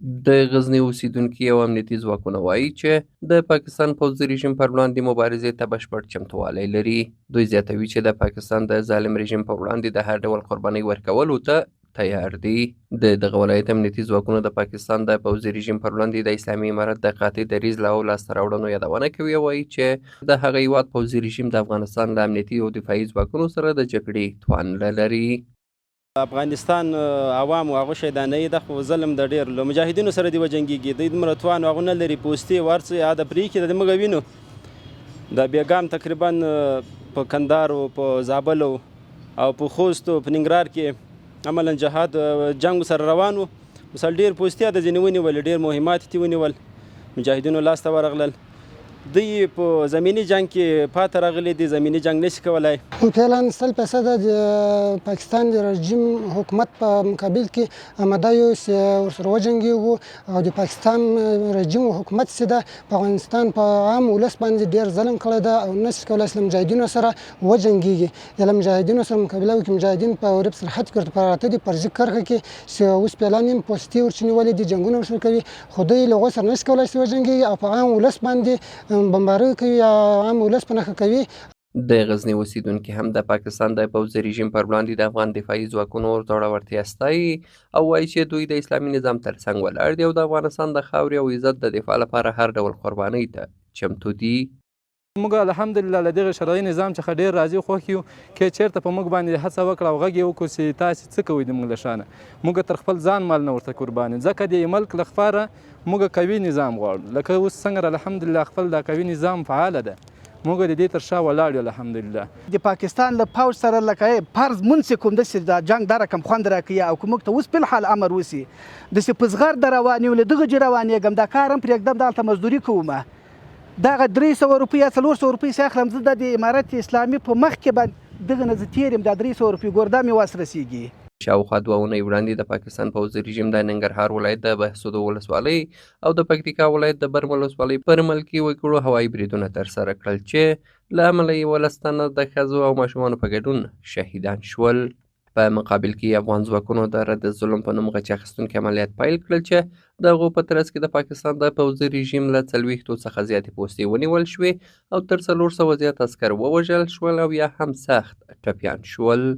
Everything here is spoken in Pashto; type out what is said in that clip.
د غزني اوسېدونکي او امنیتي ځواکونه وايي چې د پاکستان پوځي رژیم پر وړاندې مبارزې ته بشپړ چمتووالی لري. دوی زیاتوي چې د پاکستان د ظالم رژیم په وړاندې د هر ډول قربانۍ ورکولو ته تیار دي. د دغه ولایت امنیتي ځواکونه د پاکستان د پوځي رژیم پر وړاندې د اسلامي امارت د قاطع دریځ له او لاسته راوړنو یادونه کوي او وايي چې د هغه هیواد پوځي رژیم د افغانستان له امنیتي او دفاعي ځواکونو سره د جګړې توان نه لري. افغانستان عوام هغه شیدانه ده، خو ظلم د ډیر له مجاهدینو سره دی وجنګیږي. دوی دومره توان هغه نه لري، پوستې ورڅ یاد پرې کې د موږ وینو د بیګام تقریبا په کندهار او په زابل او په خوست او په ننګرهار کې عملا جهاد جنگ سره روان وو. مثال ډیر پوستې د ځینې ونیول، ډیر مهمات تی ونیول، مجاهدینو لاسته ورغلل. دوی په زمیني جنگ کې پاته راغلي دي، زمیني جنگ نشي کولای. فعلا 100% د پاکستان د رژیم حکومت په مقابل کې آماده یو چې ورسره وجنګېږو، او د پاکستان رژیم حکومت چې ده په افغانستان په عام ولس باندې ډېر ظلم کړی ده او نشي کولای چې له مجاهدینو سره وجنګېږي یا له مجاهدینو سره مقابله وکړي. مجاهدین په ورب سرحد کې ورته پراته دي، پر کرښه کې چې اوس فعلا یې پوستې ورڅ نیولې دي، جنګونه ورسره کوي، خو دوی له هغو سره نشي کولای چې وجنګېږي او په عام ولس باندې بمبارۍ کوي یا عام ولس په نښه کوي. د غزني اوسېدونکي هم د پاکستان د پوځي رژیم پر وړاندې د افغان دفاعي ځواکونو زړورتیا ستایي او وایي چې دوی د اسلامي نظام ترڅنګ ولاړ دي او د افغانستان د خاورې او عزت د دفاع لپاره هر ډول قربانۍ ته چمتو دي. موږ الحمدلله له دغه شرعي نظام څخه ډېر راضي خوښ یو. که چېرته په موږ باندې هڅه وکړه او غږ یې وکړو چې تاسې څه کوئ د موږ له شانه، موږ تر خپل ځان مال نه ورته قربان یو، ځکه د ملک لپاره موږ قوي نظام غواړو. لکه اوس څنګه الحمدلله خپل دا قوي نظام فعاله ده، موږ د دې تر شا ولاړ یو الحمدلله. د پاکستان له پوځ سره لکه فرض مونځ چې کوم داسې دا جنګ دا رقم خوند راکوي، او که موږ ته اوس فلحال امر وشي داسې په زغرده روان یو، له دغه جې روانېږم، دا کار هم پرېږدم، دلته مزدوري کوم، دغه 300 روپۍ یا 400 روپۍ چې اخلم زه د امارت اسلامي په مخ کې باندې دغه نه زه تېر یم، دا 300 روپۍ ګور دا مې وس رسېږي. شاوخوا 2 اونۍ وړاندې د پاکستان پوځي رژیم د ننګرهار ولایت د بهسودو ولسوالۍ او د پکتیکا ولایت د برم ولسوالۍ پر ملکي وګړو هوایي بریدونه ترسره کړل چې له امله یې 11 تنه د ښځو او ماشومانو په ګډون شهیدان شول. په مقابل کې افغان ځواکونو د رد ظلم په نوم غچ اخیستونکي عملیات پیل کړل چې د هغو په ترڅ کې د پاکستان د پوځي رژیم له 40 څخه زیاتې پوستې ونیول شوې او تر 400 زیات عسکر ووژل شول او یا هم سخت ټپیان شول.